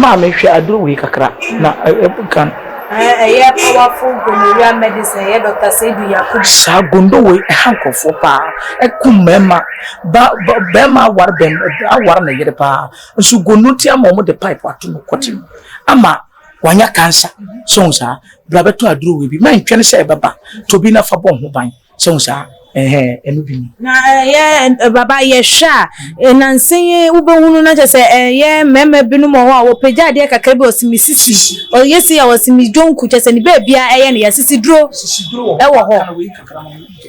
Maame, hwɛ aduro wei kakra na kan. Ɛyɛ powerful gonorrhea medicine, ɛyɛ Doctor Seidu Yakubu. Saa gondo wei ɛha nkurɔfoɔ paa, ɛku mmarima, ba ba barima aware bɛn aware ne yere paa, nso gondo ti ama wɔn de pipe ato no kɔte mu ama wanya cancer. So ho saa, bra bɛtɔ aduro wei bi, mɛntwɛn sɛ ɛbɛba, tɔ bi na fa bɔ ho ban. Sɛ ho saa, ɛhɛn, ɛno bi ni. Na ɛyɛ baba, yɛhwɛ a nansa yi wobɛhunu na kyerɛ sɛ ɛyɛ mmarima binom wɔ hɔ a wɔpagya adeɛ kakra bi, ɔsi me sisi, ɔyɛ si a ɔsi me dwonku, kyerɛ sɛ ne baabia ɛyɛ no yɛsisi duro ɛwɔ hɔ.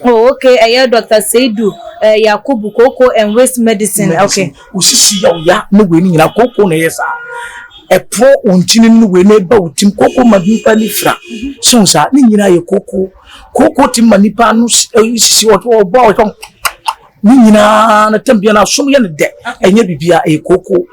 Oh, okay, ɛyɛ Dr. Seidu Yakubu, Koko and Waist Medicine, okay. Osisi yɛ ɔya ne wei ne nyinaa, kooko na ɛyɛ saa, ɛporɔ wɔn ntini no wei na ɛba wo tim. Kooko ma nipa ne fira so saa ne nyinaa yɛ kooko. Kooko ti ma nipa no sisi ɔbɔ ɔtɔn ne nyinaa no tɛm bia na asom yɛ no dɛ, ɛnyɛ bibia, ɛyɛ kooko.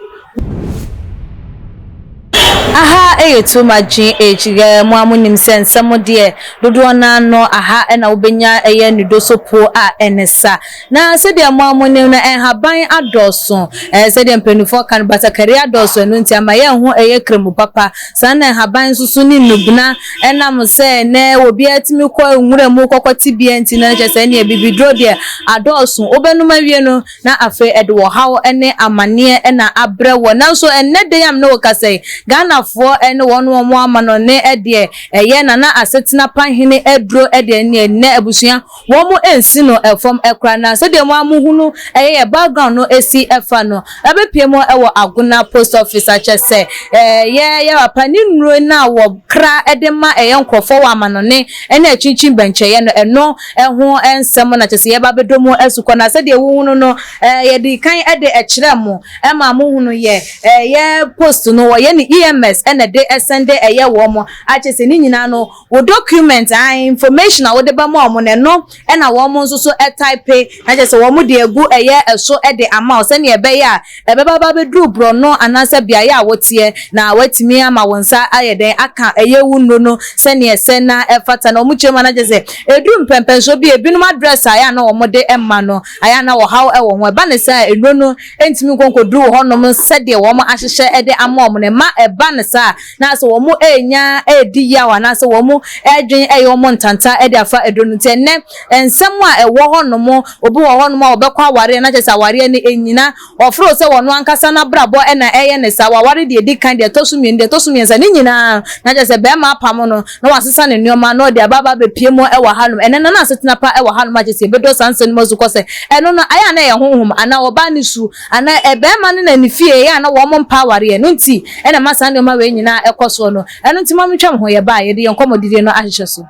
Aha ɛyɛ Too Much GH. Yɛ mo a monim sɛ nsɛm deɛ dodoɔ no ano aha ɛna wobɛnya ɛyɛ nidosopo a ɛne sa. Na sɛdeɛ mo a monim no, ɛnhaban adɔɔso, sɛdeɛ mpanimfoɔ ka no, batakari adɔɔso. Ɛno nti ama yɛn ho ɛyɛ kremu papa saa na nhaban nso so ne nnubena ɛnam sɛ nɛ obiara tumi kɔ nwura mu kɔkɔ te bia nti na kyerɛ sɛ ɛneɛ bibiduro deɛ adɔɔso. Wobɛnum awie no na afei ɛde wɔhaw ne amanneɛ ɛna abrɛ wɔ. Nanso ɛnnɛ de yam ne wo kasa yi, Ghanafoɔ ɛne wɔn wɔn ama no ne ɛdeɛ ɛyɛ Nana Asetena Pahene aduro ɛdeɛ ne ɛnnɛ abusua wɔn mo nsi no ɛfam ɛkora. Na sɛdeɛ mo amuhu ɛyɛ yɛ background no esi ɛfa no ɛbɛpie mu ɛwɔ Agona Post Office, akyɛ sɛ ɛyɛ yɛ papa ne nnuro no a wɔkra ɛde ma ɛyɛ nkurɔfoɔ wɔ amanɔne ɛne akyinkyin bɛnkyɛeɛ no, ɛno ɛho nsɛm na kyɛ sɛ yɛba abɛdɔ mu asukɔ. Na sɛdeɛ wohunu no, yɛde kan ɛde ɛkyerɛ mo ɛma mo hunu yɛ ɛyɛ post no, wɔyɛ ne EMS ɛna de ɛsɛnde ɛyɛ wɔn mo akyɛ sɛ ne nyinaa no wo document a information a wode bɛma wɔn no, ɛno ɛna wɔn nso so ɛtype na kyerɛ sɛ wɔn de egu ɛyɛ ɛso ɛde ama wo sɛnea ɛbɛyɛ a ɛbɛba ba bɛduru borɔno anaasɛ beaeɛ a woteɛ na watumi ama wɔn nsa ayɛ dɛn aka ɛyɛ wo nnuro no sɛnea ɛsɛ na ɛfata. Na wɔn kyerɛ mu anakyɛ sɛ eduru mpɛmpɛnso bi, ebinom address ayɛ a na wɔn de ɛma no ayɛ a na wɔhaw ɛwɔ ho. Ɛba ne saa, nnuro no ntumi nkɔnkɔduru hɔnom sɛdeɛ wɔn ahyehyɛ ɛde ama wɔn no. Ɛma ɛba ne saa na sɛ wɔn enya edi yaw anaasɛ wɔn ɛdwen ɛyɛ wɔn ntanta ɛde afa aduro no. Nti ɛnɛ nsɛm a ɛwɔ hɔnom, obi wɔ hɔnom a ɔbɛkɔ awareɛ na kyerɛ sɛ awareɛ no enyina, ɔforo sɛ wɔn ankasa n'abrabɔ ɛna ɛyɛ ne saa. Waware deɛ edi kan, deɛ ɛtɔ so mmienu, deɛ ɛtɔ so mmiɛnsa, ne nyinaa na kyerɛ sɛ bɛrima apam no na wasesa ne nneɛma na ɔde aba aba abɛpie mu ɛwɔ hanom. Ɛnɛ nana asetena pa ɛwɔ hanom akyɛ sɛ ebɛdɔ saa nsɛm no mu so kɔ sɛ ɛno no ayɛ a na ɛyɛ honhom anaa ɔbaa ne su anaa ɛbɛrima no na ne fie ɛyɛ a na wɔn mpa awareɛ no nti ɛna ma saa nneɛma wei nyinaa ɛkɔ soɔ no. Ɛno nti ma metwa mo ho yɛ baa yɛde yɛn nkɔmmɔdidie no ahyehyɛ so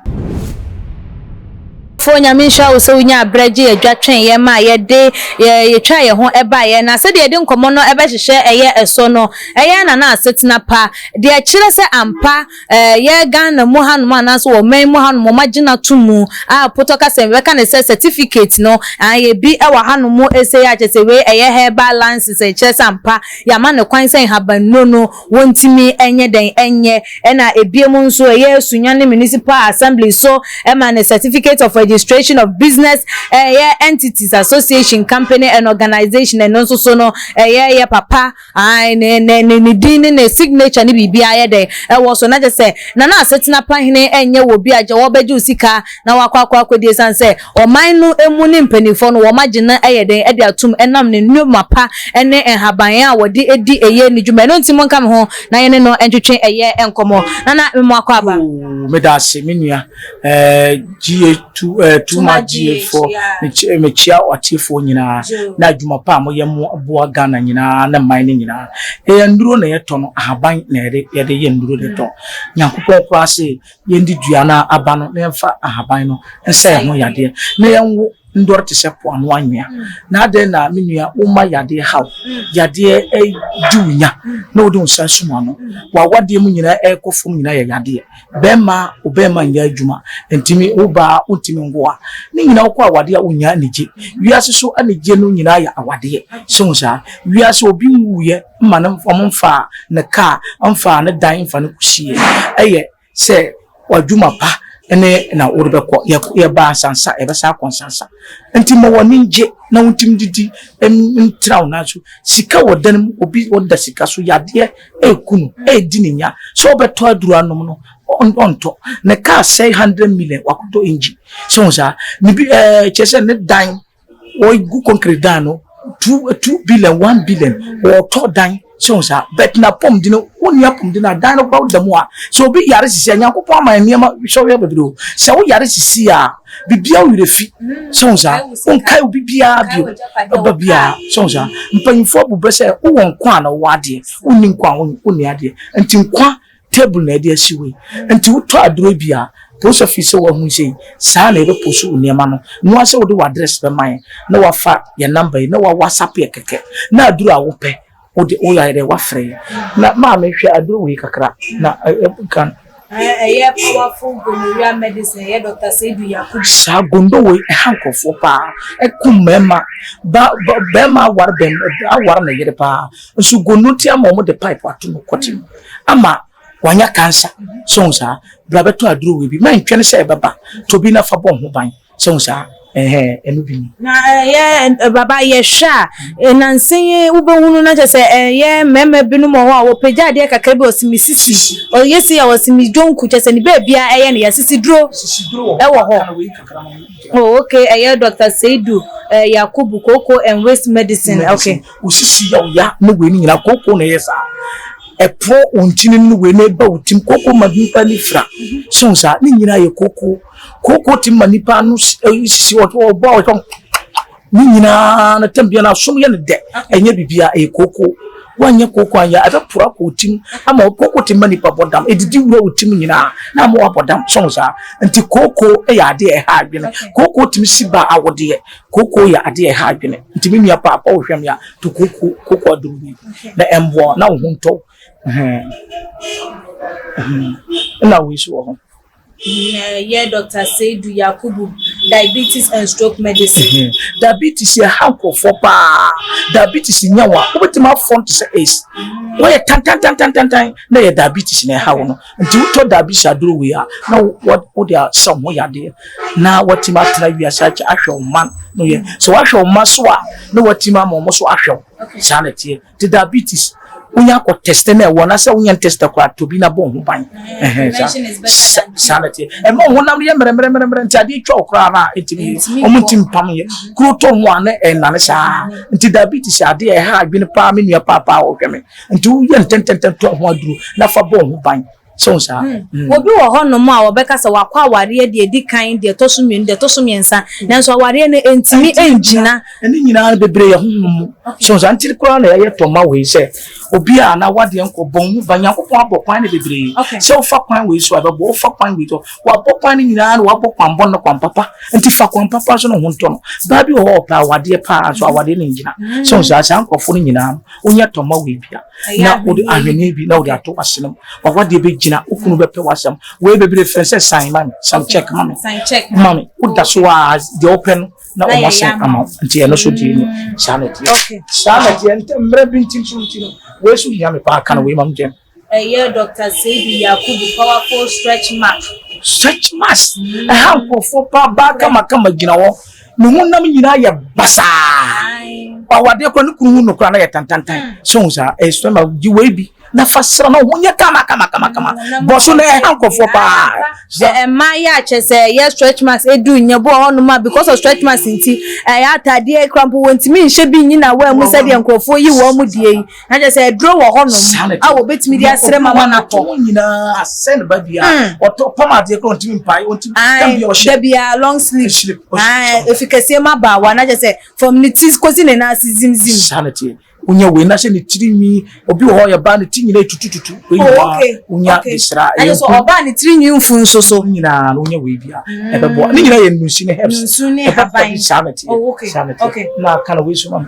fo. Nyame nhyira wo sɛ wonya aberɛ gye adwa twɛn yɛn ma yɛde yɛtwa yɛn ho ɛbaeɛ. Na sɛdeɛ yɛde nkɔmmɔ no ɛbɛhyehyɛ ɛyɛ ɛso no, ɛyɛ Nana Asetena Pa deɛ kyerɛ sɛ ampa ɛyɛ Ghana mu hanom anaasɛ wɔ man mu hanom wɔn agyina to mu a potɔ kasa bɛka ne sɛ certificate no ayɛ bi ɛwɔ hanom ɛsɛ yɛ akyɛ sɛ wei ɛyɛ herbal license, ɛkyerɛ sɛ ampa yɛama ne kwan sɛ nhabannuro no wɔntumi ɛnyɛ dɛn ɛnyɛ. Ɛna ebiem nso ɛyɛ Sunyani Municipal Assembly so ɛma ne certificate of registration of business ɛyɛ entities, association, company and organization. Ɛno nso so no ɛyɛ yɛ papa ayi ne ne ne ne din ne ne signature ne biribi ayɛ dɛ ɛwɔ so. Na kyerɛ sɛ Nana Asetena Pahene ɛnyɛ wɔ bi a gye wɔbɛgye o sika na wakɔ akɔ akɔdi, esan sɛ ɔman no emu ne mpanimfoɔ no wɔn agye no ɛyɛ dɛn ɛde atum ɛnam ne nneɛma pa ɛne nhaban a wɔde edi ɛyɛ ne dwuma. Ɛno nti mo nka mi ho na yɛne no ntwetwe ɛyɛ nkɔmɔ. Nana, mo akɔ aba. Oo, meda ase me nua ga two two ma ga four. Mekyia ɔtiefoɔ nyinaa na adwuma pa a moyɛ mo boa Ghana nyinaa ne man no nyinaa. Ɛyɛ nnuro na yɛtɔ no, ahaban na yɛde yɛ nnuro de tɔ. Nyankopɔn koraa se yɛndi dua no aba no na yɛmfa ahaban no nsa yɛn ho yadeɛ na yɛnwo ndɔre te sɛ po ano anwea. Na adɛn na me nua woma yadeɛ haw, yadeɛ di wo nya na wode wo nsa sum ano? W'awadeɛ mu nyinaa ɛrekɔ fam nyinaa yɛ yadeɛ. Bɛrima, wo bɛrima nyɛ adwuma ntumi, wo baa wontumi nwo a, ne nyinaa wokɔ awadeɛ a wonya anigye. Wiase so anigye no nyinaa yɛ awadeɛ. So saa wiase obi nwuyɛ ma no, ɔmo mfa ne kaa mfa ne dan mfa no kɔsie, ɛyɛ sɛ w'adwuma pa. ne na wode bɛkɔ. Yɛbaa nsansa, yɛbɛsan akɔ nsansa. Nti ma w'ani ngye na wontim didi ntra wo nan so. Sika wɔ dan mu, obi ɔda sika so, yadeɛ ɛreku no, ɛredi ne nya. Sɛ ɔbɛtɔ aduro anom no, ɔntɔ. Ne kaa sɛe 100 million, wakɔtɔ engine. Sɛ wo saa, ne bi ɛɛ kyerɛ sɛ ne dan Wɔgu concrete dan no 2 billion, 1 billion wɔtɔ dan sɛ wɔn saa, but na apɔmuden no wɔn ni apɔmuden na dan no kora da mu a, sɛ obi yare sisi a, Nyankopɔn ama nneɛma sɔhwɛ bebree o. Sɛ wo yare sisi a, bibia wo werɛ fi sɛ wɔn saa, wɔn kae obi biara bio ɔba biara sɛ wɔn saa. Mpanyinfoɔ abu bɛ sɛ wowɔ nkwa a na wɔwɔ adeɛ, wonni nkwa a wonni adeɛ, nti nkwa Table na yɛde asi hɔ yi. Nti wotɔ aduro bi a, post office sɛ wahu sei, saa na yɛbɛpost wo nneɛma no. Noa sɛ wode w'address bɛma yɛn na wafa yɛn number yi na wa WhatsApp yɛ kɛkɛ. Na aduro a wopɛ, wode woyɛ dɛ wafrɛ yɛn. Na maame, hwɛ aduro wei kakra na kan. Ɛyɛ powerful gonorrhea medicine, ɛyɛ Doctor Seidu Yakubu. Saa gondo wei ɛha nkurɔfoɔ paa, ɛkum mmarima, ba ba barima aware bɛn aware ne yere paa, nso gondo ti ama wɔn de pipe ato no kɔte mu ama wanya cancer. Sɛ wo saa, bra bɛtɔ aduro wei bi, mɛntwɛn sɛ ɛbɛba, tɔ bi na fa bɔ ho ban. Sɛ wo saa, ɛhɛn, ɛno bi ni. Na ɛyɛ baba, yɛhwɛ a, nansa yi wobɛhunu na kyerɛ sɛ ɛyɛ mmarima binom wɔ hɔ a wɔpagya adeɛ kakra bi, ɔsi me sisi, ɔyɛ sei a ɔsi me dwonku, kyerɛ sɛ ne baabia ɛyɛ no yɛsisi duro ɛwɔ hɔ. Oh, okay, ɛyɛ Dr. Seidu Yakubu, Koko and Waste Medicine. Okay. Osisi yɛ ɔya ne wei ne nyinaa, kooko na ɛyɛ saa. Ɛporɔ wo ntini no wei na ɛba wo tim. Kooko ma nipa ni fira so saa, ne nyinaa yɛ kooko. Kooko ti ma nipa no sisi ɔbɔ a ɔhwɛ ne nyinaa no tɛm bia no asom yɛ no dɛ. Ɛnyɛ biribi a ɛyɛ kooko. Wanyɛ kooko anyɛ, ɛbɛporo akɔ wo tim ama kooko ti ma nipa bɔ dam, ɛdidi wura wo tim nyinaa na ama wabɔ dam. So saa nti kooko yɛ adeɛ ɛha adwene. Kooko tumi si ba awodeɛ. Kooko yɛ adeɛ a ɛha adwene. Nti me nua paapa, wohwɛ me a, to kooko, kooko aduro bi na ɛmboa na wo ho ntɔ wo. Ɛna wei so wɔ hɔ. Yɛ Dr. Seidu Yakubu, diabetes and stroke medicine. Diabetes yɛ ha nkurɔfoɔ paa. Diabetes nya wo a, wobɛtumi afɔn te sɛ AIDS. Wɔyɛ tantantantantantan na yɛ diabetes na ɛha wo no. Nti wotɔ diabetes aduro wei a, na wode asa wo ho yadeɛ na watumi atena wiase akyɛ ahwɛ wo mma no. Yɛ sɛ wahwɛ wo mma so a, na watumi ama wɔn so ahwɛ wo. Saa na ɛteɛ. Nti diabetes, wonya akɔ test na ɛwɔ na sɛ wonya test koraa, tɔ bi na bɔ wo ho ban. Saa na ɛteɛ. Ɛma wo honam yɛ mmerɛmmerɛmmerɛ, nti adeɛ twa wo koraa na ɛntumi, wɔn ntumi mpam yɛ kuro tɔ ho a na ɛnane saa. Nti diabetes adeɛ ɛha adwene paa, me nua paapaa ɔhwɛ me. Nti woyɛ ntɛntɛntɛm tɔ ho aduro na fa bɔ ho ban sɛ wo saa. Obi wɔ hɔnom a wɔbɛka sɛ wakɔ awareɛ deɛ ɛdi kan, deɛ ɛtɔ so mmienu, deɛ ɛtɔ so mmiɛnsa, nanso awareɛ no ntumi ngyina. Ɛne nyinaa bebree yɛ honhom mu sɛ wo saa. Nti koraa na yɛyɛ tɔma wei sɛ obi a na wadeɛ nkɔ bɔn ho ban. Nyankopɔn abɔ kwan no bebree sɛ wofa kwan wei so a ɛbɛbɔ, wofa kwan wei so, wabɔ kwan no nyinaa na wabɔ kwan bɔne no kwan papa. Nti fa kwan papa so na ho ntɔ no. Baa bi wɔ hɔ ɔpɛ awadeɛ paa so awadeɛ no ngyina sɛ wo saa. Saa nkurɔfoɔ no nyinaa no, wonyɛ tɔma wei bi a na wode ahwenneɛ bi na wode ato w'asene mu, w'awadeɛ bɛgyina, wo kunu bɛpɛ w'asɛm. Wei bebree frɛ sɛ sign ma me, sign check ma me, ma me. Woda so a, deɛ wopɛ no na wɔn asɛn ama wo. Nti ɛno so deɛ ni saa na ɛteɛ, saa na ɛteɛ. Nti mmerɛ bi nti nso nti no, wei so hia me paa. Ka no wei ma me gyɛm. Ɛyɛ Dr. Seidu Yakubu, powerful stretch mark. Stretch marks ɛha nkurɔfoɔ paa. Baa kamakama gyina hɔ, ne honam nyinaa yɛ basaa, awadeɛ kora ne kunu hu no kora na yɛ tantantan. Sɛ hu saa, ɛyɛ stretch mark. Gye wei bi na fa sra na ho nyɛ kama kama kama kama bɔ so na ɛha nkurɔfoɔ paa. Mmaa yɛ akyɛ sɛ ɛyɛ stretch marks edu nyɛ bɔ hɔnom a, because of stretch marks nti ɛyɛ ataadeɛ kora mpo wɔntumi nhyɛ bi nyina wɔn mu sɛdeɛ nkurɔfoɔ yi wɔn mu die yi, na kyerɛ sɛ aduro wɔ hɔnom a wɔbɛtumi de asrɛ mama no akɔ. Wɔn nyinaa asɛ ne ba bia ɔtɔ pam adeɛ kora ɔntumi mpae, ɔntumi tam bia ɔhyɛ. Da bia long sleeve, efi kɛseɛ ma baawa, na kyerɛ sɛ from ne ti kɔsi ne nan ase zimzim. Saa na teɛ. Wonya wei na sɛ ne tiri nwi, obi wɔ hɔ yɛ baa ne ti nyinaa tutututu, wei nyinaa wonya de sra. Ɛyɛ sɛ ɔbaa ne tiri nwi mfu nso so. Nyinaa no wonya wei bia ɛbɛboa. Ne nyinaa yɛ nnusi ne herbs. Nnusu ne haban. Saa na teɛ, saa na teɛ. Na aka na wei so ma me.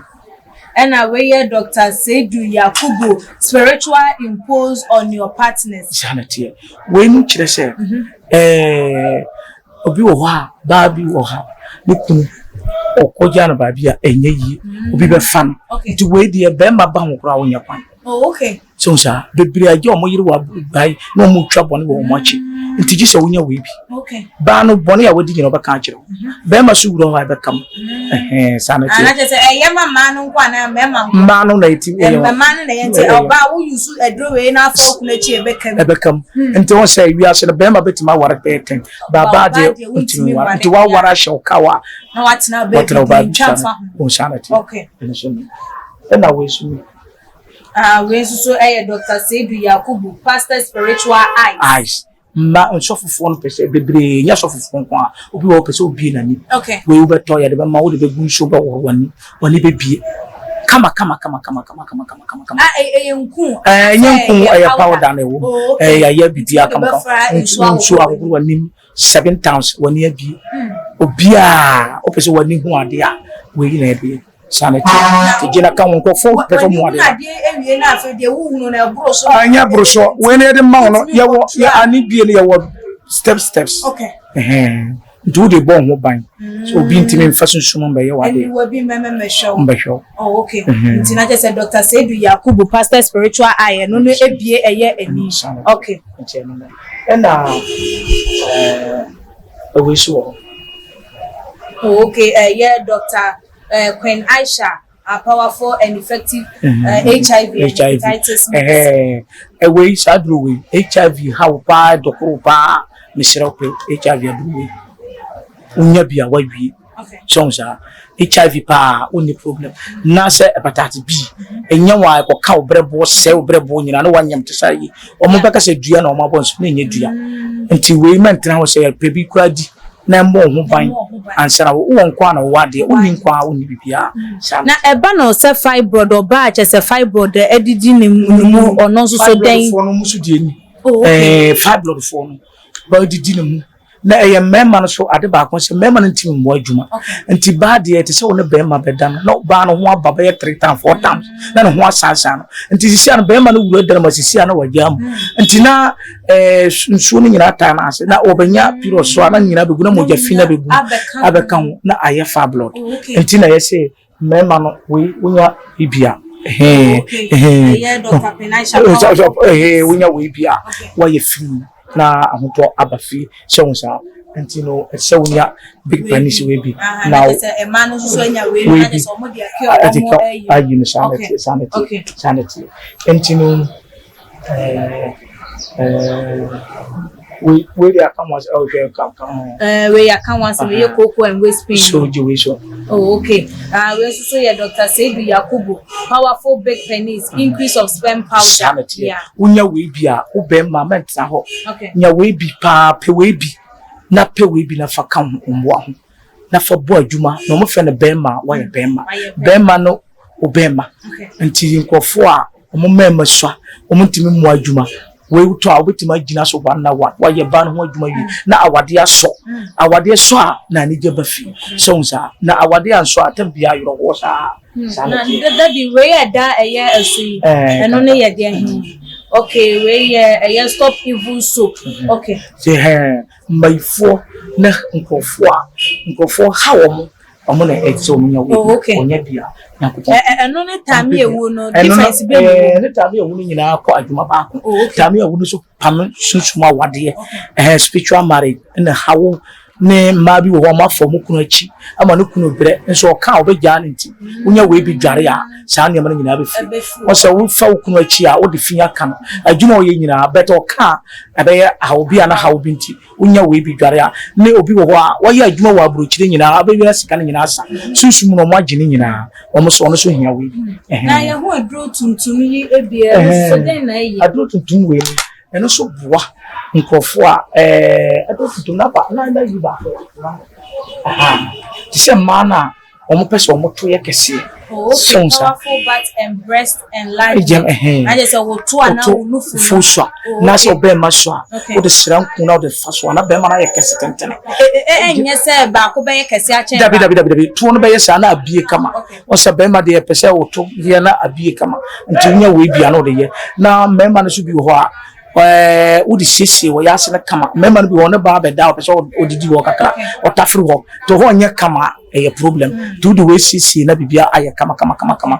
Ɛna wei yɛ Dr. Seidu Yakubu, spiritual impose on your partners. Saa na teɛ. Wei no kyerɛ sɛ obi wɔ hɔ a, baa bi wɔ ha, ne kunu ɔkɔgya no baabi a ɛnyɛ yie, obi bɛfa no. Nti wei deɛ, bɛrima ba ho koraa wonyɛ kwan. Sɛ saa bebree agye ɔmo yere wɔ abae na ɔmo twa bɔne wɔ ɔmo akyi. Nti gye sɛ wonya wei bi. Baa no bɔne a wadi nyina ɔbɛka akyerɛ wo. Bɛrima so wura hɔ a ɛbɛka mu. Ɛhɛn, saa na ɛteɛ. Ana kyerɛ sɛ ɛyɛ ma mmaa no nko anaa mmarima nko? Mmaa no na ɛti ɛyɛ Mmaa no na ɛyɛ nti ɔbaa wo use aduro wei na afa wo kunu akyi ɛbɛka mu. Ɛbɛka mu. Nti wɔn sɛ wiase no bɛrima bɛtumi aware bɛyɛ tɛn. Baabaa deɛ ntumi nware. Nti waware ahyɛ wo kaw a. Na watena ɔbaa bi ntwa mfa ho. Wɔn saa na ɛteɛ. Okay. Ɛno so no. Ɛna wei so no. Ah, wei nso so ɛyɛ Dr. Seidu Yakubu, Pastor Spiritual Eyes. Eyes. Mma nsɔfofoɔ no pɛ sɛ bebree nyɛ sɔfofoɔ nko a obi wɔ hɔ pɛ sɛ obie n'ani. Okay. Wei wobɛtɔ yɛde bɛma wode bɛgu nsuo bɛworo w'ani w'ani bɛbie kama kama kama kama kama kama kama kama kama. Ah, ɛyɛ nku. Ɛnyɛ nku, ɛyɛ powder na ɛwɔ mu. Oh, okay. Ɛyɛ yɛayɛ biribiara kama kama. Wode bɛfra nsuo Nsuo ahohoro w'anim 7 times w'ani abie. Obiara wopɛ sɛ w'ani hu adeɛ a wei na ɛde saa na ɛteɛ. Nti gyina ka ho nkurɔfoɔ pɛ sɛ ɔmo hu adeɛ. W'ani hu adeɛ awie na afei deɛ wohunu no ɛboro so. Ɛnyɛ boro so. Wei na yɛde ma wo no yɛwɔ yɛ ani bie no yɛwɔ step steps. Okay. Ɛhɛn. Nti wode bɔ wo ho ban. So obi ntumi mfa sunsum mbɛyɛ w'adeɛ. Aniwa bi mmɛmɛmɛhwɛ wo. Mbɛhwɛ wo. Oh, okay. Nti na kyerɛ sɛ Dr. Seidu Yakubu, Pastor Spiritual Eye, ɛno no ebie ɛyɛ ani. Okay. Nti ɛno no. Ɛna ɛɛ wei so wɔ hɔ. Oh, okay. Ɛyɛ Dr. Queen Aisha, a powerful and effective HIV and HIV. hepatitis medicine. Ɛhɛn. Ɛwei saa duro wei HIV haw paa dɔkoro paa mesrɛ wo pɛ HIV aduro wei. Wonya bi a wawie. Okay. Sɛ wo saa HIV paa wonni problem. Na sɛ hepatitis B ɛnyɛ wɔn a ɛkɔka wo brɛboɔ sɛe wo brɛboɔ nyinaa na wanyam te sɛ yi. Wɔn bɛka sɛ dua na wɔn abɔ nso na ɛnyɛ dua. Nti wei mɛntena hɔ sɛ yɛpɛ bi koraa di na ɛmmɔ wo ho ban Ɛmmɔ wo ho ban. ansa na wowɔ nkwa na wowɔ adeɛ wonni nkwa a wonni biribiara. Saa Na ɛba no sɛ fibroid ɔbaa kyerɛ sɛ fibroid adidi ne mu ne mu ɔno nso so dɛn. Fibroidfoɔ no nso deɛ ni. Oh, okay. Fibroidfoɔ no bɛdidi ne mu na ɛyɛ mmarima no so ade baako sɛ mmarima no ntumi mmɔ adwuma nti baa deɛ te sɛ wo ne barima bɛda no na baa no ho aba bɛyɛ three times, four times na ne ho asaasaa no nti sisi a no barima no wura dan mu a sisi a na wagyaa mu nti na nsuo no nyinaa taa no ase na wɔbɛnya period so a na ne nyinaa bɛgu na mogya fi na bɛgu abɛka ho na ayɛ fibroid Oh, okay. nti na yɛsɛ mmarima no wei wonya bi a ɛhɛn Okay. ɛhɛn Ɛyɛ Dr. Queen Aisha Ɛhɛn, ɛhɛn, wonya wei bi a Okay. wayɛ firi na ahotɔ aba fie hyɛ wo saa nti no ɛsɛ wonya big penis wei bi Aha, na na kyerɛ sɛ mmaa no nso so anya wei no wei na bi kyerɛ sɛ ɔmo de aka ɛde ɔmo ka ayi. ayi no saa na Okay. ɛteɛ saa na ɛteɛ Okay. saa na ɛteɛ nti no ɛɛ wei wei de aka ho asɛ ɔhwɛ ka ka ho. Wei aka ho asɛm ɛyɛ cocoa and waist pain. So gye wei so. Oh, okay. Wei nso so yɛ Dr. Seidu Yakubu, powerful big penis, increase of sperm powder. Saa na ɛteɛ Yeah. wonya wei bi a wo bɛrima mɛntena hɔ. Okay. Nya wei bi paa pɛ wei bi na pɛ wei bi na fa ka ho mmoa ho na fa bɔ adwuma na wɔn fɛ no bɛrima a wayɛ bɛrima Wayɛ bɛrima no wo bɛrima Okay. nti nkurɔfoɔ a wɔn mmarima sua wɔn ntumi mmoa adwuma wei tɔ a wobɛtumi agyina so one na one wayɛ ba no ho adwuma wie na awadeɛ asɔ awadeɛ sɔ a na anigye ba fie sɛ wo saa na awadeɛ ansɔ a tam biara ayerɛhoɔ saa saa na Na ɛteɛ. daddy wei yɛ da ɛyɛ ɛso yi. Ɛno ne yɛ deɛ he. Okay, wei yɛ ɛyɛ stop evil soap. Okay. Sɛ hɛn mmayifoɔ ne nkurɔfoɔ a nkurɔfoɔ ha wɔn wɔn na ɛte sɛ wɔn nya wei Oh, okay. wɔnya bi a Nyankopɔn Ɛ ɛ ɛno ne taame ewu no ɛno no difference bɛ mu. Ne taame ewu no nyinaa kɔ adwuma baako. Oh, okay. Taame ewu no so pam sunsum awadeɛ spiritual marriage ɛna hawo ne mmaa bi wɔ hɔ a wɔn afa wɔn kunu akyi ama ne kunu brɛ nso ɔka a ɔbɛgyaa ne nti wonya wei bi dware a saa nneɛma no nyinaa bɛfiri. Ɛbɛfiri. Wɔsɛ wofa wo kunu akyi a wode fi aka no adwuma a ɔyɛ nyinaa bɛtɛ ɔka a ɛbɛyɛ haw bi a na haw bi nti wonya wei bi dware a ne obi wɔ hɔ a wɔyɛ adwuma wɔ aburokyire nyinaa abɛwia sika no nyinaa sa sunsum no ɔmo agye ne nyinaa ɔmo so ɔno so hia wei bi. Na Ɛhɛn. yɛho aduro tuntum yi ebi ɛno so dɛn na ɛyɛ? Aduro tuntum wei no ɛno nso boa nkurɔfoɔ a aduro tuntum na ba na yi baako aha te sɛ mmaa no a wɔn pɛ sɛ wɔn to yɛ kɛseɛ. Oh, okay. Sɛ wo Powerful butt and breast enlargement. Ɛgyam, ɛhɛn. Na kyerɛ sɛ woto anaa woto wo nufu fuo so a Oh, na sɛ okay. ɔbɛrima so a wode sra nku na wode fa so a na bɛrima no ayɛ kɛse tentene. Ɛnyɛ sɛ baako bɛyɛ kɛse akyɛn Dabi. baako. Dabi dabi dabi, toɔ no bɛyɛ saa na abie kama. Ɔsɛ bɛrima deɛ pɛ sɛ woto yɛ na abie kama nti wonya wei bia na wode yɛ na mmarima no so bi wɔ hɔ a Ɛɛ, wode siesie wɔ yɛase no kama. Mmarima no bi wɔ ne ba abɛda, ɔpɛ sɛ ɔdidi hɔ kakra, ɔtafere hɔ nti hɔ nyɛ kama a, ɛyɛ problem. Nti wode wei siesie na biribia ayɛ kama kama kama kama.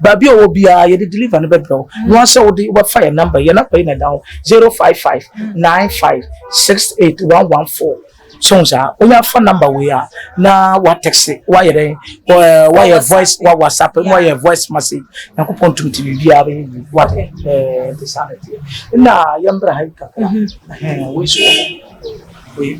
Baabi a ɔwɔ biara, yɛde deliver no bɛbrɛ wo na wɔn sɛ wode wobɛfa yɛ number. Yɛ number yi na ɛda hɔ, 0559568114. So saa wonya fa number wei a, na wa text, wayɛ dɛn, wayɛ voice, wa WhatsApp na wayɛ voice message. Nyankopɔn ntum ti biribiara bɛyɛ yie. Wate? Nti saa na ɛteɛ. Na yɛmbra ha yi kakra. Ɛhɛn, wei so wɔ hɔ wei.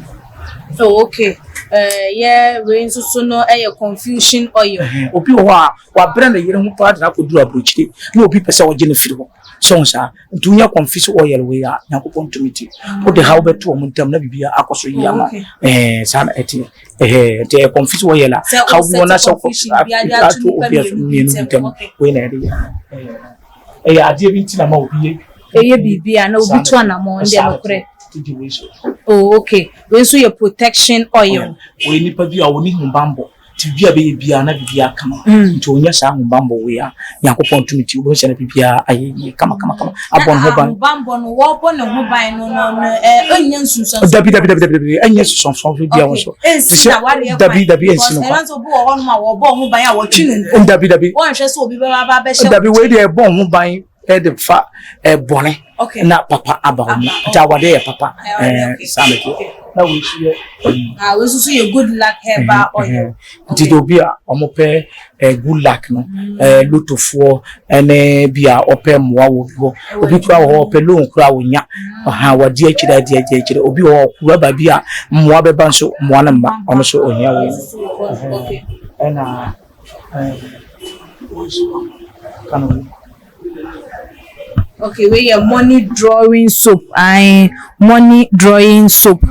Oh, okay. Yɛ wei nso so no ɛyɛ confusion oil. Ɛhɛn, obi wɔ hɔ a wabrɛ ne yere ho paa de no akɔduru aburokyire na obi pɛ sɛ ɔgye no firi hɔ so. Saa nti wonya confusion oil wei a, Nyankopɔn tumi ti wode ha wobɛto ɔmo ntam na biribiara akɔ so yie ama. Saa na ɛteɛ. Ɛhɛn, nti ɛyɛ confusion oil a Sɛ ha wo bi wɔ na set sɛ confusion bi ade ato ato nnipa obi mmienu mmienu bi ntam. ntam, okay. Wei na yɛde yɛ. Ɛyɛ adeɛ bi nti na ma obi yɛ. Ɛyɛ biribi a na obi to anammɔn deɛ nokorɛ. Tigi wei so. Oh, okay. Wei nso yɛ protection oil. Wɔyɛ nipa bi a wɔne ahobanbɔ nti biribi a bɛyɛ biara na biribiara kama. Nti ɔnyɛ saa ahobanbɔ wei a, Nyankopɔn tumi ti wobɛhu sɛ na biribiara ayɛ yie kama kama kama, abɔ ne ho ban. Ahobanbɔ no, wɔbɔ ne ho ban no, ɛnyɛ nsunsuanso? Dabi, dabi, dabi, dabi, dabi, ɛnyɛ sosɔnsɔn bi a wɔ so. Ɛnsi na wareɛ. Dabi, dabi, ɛnsi no kwan kwan. ɛnso obi wɔ hɔnom a wɔbɔ ho ban a wɔtwe ne nku. Dabi, dabi. Wɔnhwɛ sɛ obi bɛba aba abɛhyɛ. Dabi, wei deɛ ɛbɔ ho ban ɛde fa ɛbɔne na papa aba hɔ mu. Nti awade yɛ papa. Saa na ɛteɛ. Na wei nso yɛ Ah, wei nso so yɛ good luck herbal oil. Nti de obi a ɔmo pɛ good luck no, lotofoɔ ɛne bi a ɔpɛ mmoa wɔ bi hɔ, obi kura wɔ hɔ ɔpɛ loan kura wɔ nya ɔhan wɔde akyire adi adi akyire, obi wɔ hɔ ɔkura baabi a mmoa bɛba nso mmoa no mma, ɔno nso ohia wei no. Ɛna wei nso ka no wei. Okay, wei yɛ money drawing soap. Ayi, money drawing soap.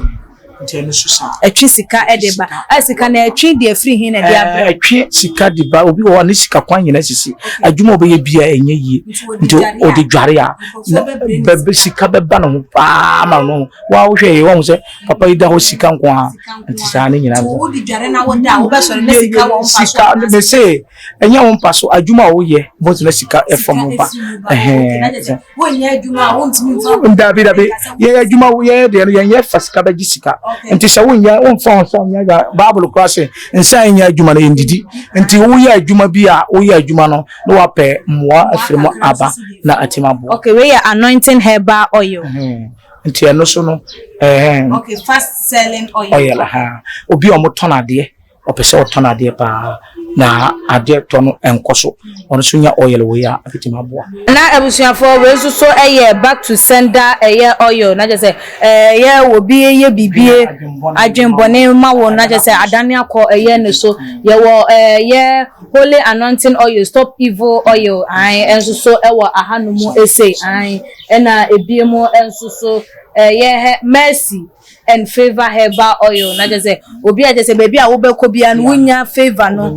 Nti ɛno nso saa. Ɛtwe sika ɛde ba. Sika na ɛtwe deɛ firi hin na ɛde abrɛ? Ɛtwe sika de ba. Obi wɔ hɔ a ne sika kwan nyinaa sisi, adwuma a ɔbɛyɛ bia ɛnyɛ yie, nti ɔde dware a na bɛbɛ sika bɛba ne ho paa ma no. Wa wohwɛ yɛ wɔn sɛ papa yi da hɔ sika nko a, nti saa ne nyinaa. Wode dware na woda a, wobɛsɔre na sika wɔ mpa so. Sika me se ɛnyɛ wo mpa so, adwuma a woyɛ bɔtɔ na sika ɛfam wo ba. Ɛhɛn. Wonyɛ adwuma a wontumi mfa. Dabi, dabi, yɛyɛ adwuma, yɛyɛ deɛ no yɛnyɛ fa sika bɛgye sika. Nti sɛ wonyɛ womfa wo nsa nyɛ adwuma, Bible koraa sɛ nsa nyɛ adwuma no yɛndidi. Nti woyɛ adwuma bi a, woyɛ adwuma no na wapɛ mmoa afiri mu aba na atim aboa. Okay, wei yɛ anointing herbal oil. Ɛhɛn. Nti ɛno so no, ɛhɛn. Okay, fast selling oil. Oil ha, obi a ɔmotɔn adeɛ, ɔpɛ sɛ ɔtɔn adeɛ paa na adeɛ tɔ no ɛnkɔ so, ɔno nso nya oil wei a, ɛbɛtumi aboa. Na abusuafoɔ, wei nso so yɛ back to sender. Ɛyɛ oil na kyerɛ sɛ ɛyɛ obi yɛ bibie adwenbɔne ma wo na kyerɛ sɛ adane akɔ ɛyɛ ne so. Yɛwɔ ɛyɛ holy anointing oil, stop evil oil ae ɛnso so ɛwɔ ahanom ese ae. Ɛna ebie mu nso so ɛyɛ mercy and favour herbal oil na kyerɛ sɛ obi a kyerɛ sɛ baabi a wobɛkɔ bia no wonya favour no,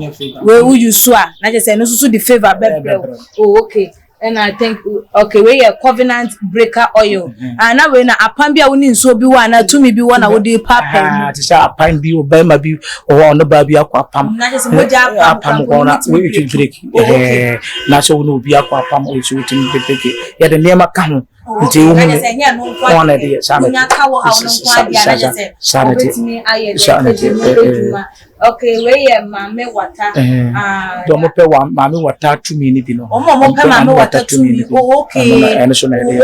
wei woyi so a na kyerɛ sɛ ɛno nso so de favour bɛbrɛ wo. Oh, okay. Ɛna I think, okay, wei yɛ covenant breaker oil. Ah, na wei na apam bi a wo ne nsuo bi wɔ anaa tumi bi wɔ na wode paapaa mu. Ah, te sɛ apam bi, ɔbarima bi wɔ hɔ a ɔne baa bi akɔ apam. Na kyerɛ sɛ mogya apam. Apam kɔ na wotumi break. Ɛhɛn, na sɛ wo ne obi akɔ apam, wo nso wotumi break. Yɛde nneɛma ka ho nti wohu ne wɔn na ɛde yɛ saa na wonya ka wɔ haw no nko adeɛ a na kyerɛ sɛ saa na ɛte. Ɔbɛtumi ayɛ Saa na dɛ ɛte. ɛde mu adwuma. Okay, wei yɛ maame wata. Ah, deɛ ɔmo pɛ wa maame wata tumi ni bi no. Ɔmo a ɔmo pɛ maame wata tumi. Oh, okay. Ɛno na ɛno so na yɛde yɛ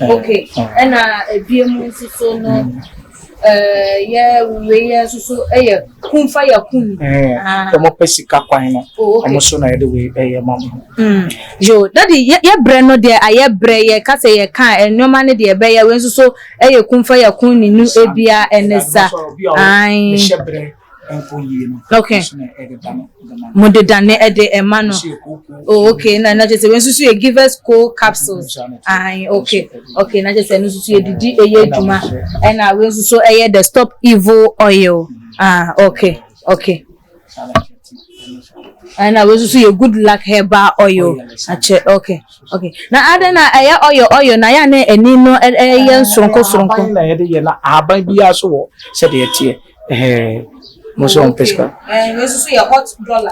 no. Okay, ɛna ebie mu nso so no, yɛ wei yɛ nso so ɛyɛ kumfa yɛ kum. Ɛɛ, deɛ ɔmo pɛ sika kwan no, Oh, okay. ɔmo so na yɛde wei ɛyɛ ma mo. Yo, Daddy, yɛ brɛ no deɛ ayɛ brɛ yɛ kasa yɛ ka nneɛma no deɛ ɛbɛyɛ. Wei nso so ɛyɛ kumfa yɛ kum ne nu ebia ɛne sa ae. Mehyɛ brɛ nkɔ yie no. Ɛno so na yɛde da no de ma no. Mo de dane ɛde ɛma no. Ɛso yɛ kooko. Oh, okay. Na kyerɛ sɛ wei nso so yɛ givers co capsules. Saa na ɛte. Ae, okay. Na kyerɛ sɛ ɛno nso so yɛ didi ɛyɛ adwuma. Ɛna wei nso so ɛyɛ the stop evil oil. Ah, okay. Saa na ɛte. Ɛno so. Ɛna wei nso so yɛ good luck herbal oil. Oil, saa. Akyɛ, okay. Na adɛn na ɛyɛ oil oil na yɛ ne ani no ɛyɛ soronko soronko? Ahaban na yɛde yɛ, na ahaban biara so wɔ sɛdeɛ ɛteɛ. Ɛhɛn. Ɔmo sɛ ɔmo pɛ sika.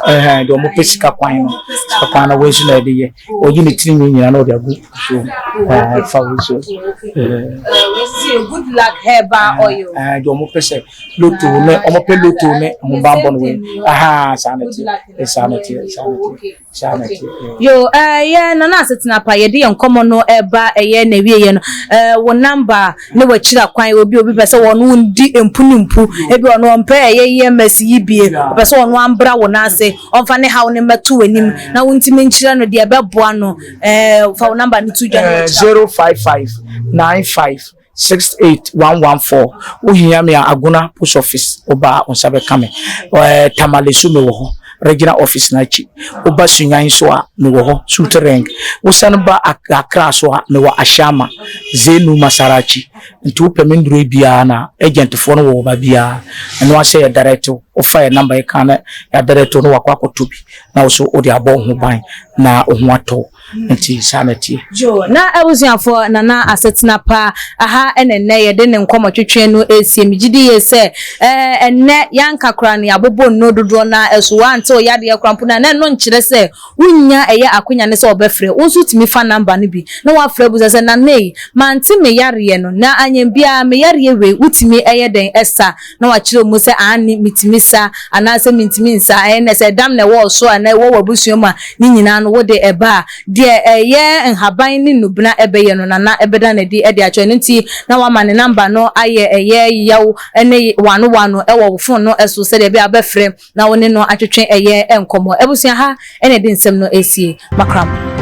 Ɛhɛn deɛ ɔmo pɛ sika kwan no sika kwan no wei nso na yɛde yɛ. Ɔyi ne tiri nwi nyinaa na ɔde agu nsuo mu. Ɛɛ fa wei nso. Wei nso yɛ good luck herbal oil. Ɛɛ deɛ ɔmo pɛ sɛ loto ne ɔmo pɛ loto ne ahobanbɔ no wei. Ahaa saa na ɛteɛ saa na ɛteɛ saa na ɛteɛ. Saa na ɛteɛ. Yo, ɛyɛ Nana Asetena Pa, yɛde yɛn nkɔmmɔ no ɛba ɛyɛ n'awieɛ no, ɛɛ wo number ne w'akyira kwan, obi obi pɛ sɛ wɔn wo ndi mpu ne mpu, ebi ɔno ɔmpɛ ɛyɛ EMS yi bie, ɔpɛ sɛ ɔno ambra wo nan ase, ɔmfa ne haw no mmɛto w'anim na wontumi nkyerɛ no deɛ ɛbɛboa no, ɛɛ fa wo number no to dwa ne w'akyira. 055 95 68114 Wohia me a Agona post office woba a wo nsa bɛka me. Ɛɛ Tamale so mewɔ hɔ, regional office no akyi. Woba Sunyani so a mewɔ hɔ, Sutereng. Wosan ba Accra so a mewɔ Ashama, Zenu Masarachi. Nti wopɛ me nnuro yi biara na agent foɔ no wɔ wɔ baabiara. Ɛno ara sɛ yɛ direct wo, wofa yɛ number yi ka na yɛ direct wo na wakɔ akɔtɔ bi na wo so wode abɔ wo ho ban na wo ho atɔ wo. Nti saa na ɛteɛ. Joe, na abusuafoɔ Nana asetena pa aha na ɛnnɛ yɛde ne nkɔmmɔtwetwe no resie. Megye di yie sɛ ɛɛ ɛnnɛ yɛanka koraa no yɛabobɔ nnuro dodoɔ no ara so. Woante wo yadeɛ koraa mpo no a, na ɛno nkyerɛ sɛ wonnya ɛyɛ akwanya ne sɛ wɔbɛfrɛ. Wo nso wotumi fa number no bi na woafrɛ abusa sɛ, Nana ei, mante me yareɛ no, na anyɛ biara me yareɛ wei wotumi yɛ dɛn sa? Na wakyerɛ mu sɛ aane metumi sa anaasɛ mentumi nsa, ɛnɛ sɛ ɛdam na ɛwɔ wo so anaa ɛwɔ w'abusua mu a, ne nyinaa no wode ɛba a, deɛ ɛyɛ nhaban ne nnubena ɛbɛyɛ no Nana ɛbɛda no adi de akyerɛ. Ɛno nti na wama ne number no ayɛ ɛyɛ yaw ne wano wano ɛwɔ wo phone no so sɛdeɛ ɛbɛyɛ a wobɛfrɛ na wo ne no atwetwe ɛyɛ nkɔmmɔ. Abusua ha na ɛde nsɛm no ɛresie. Makram.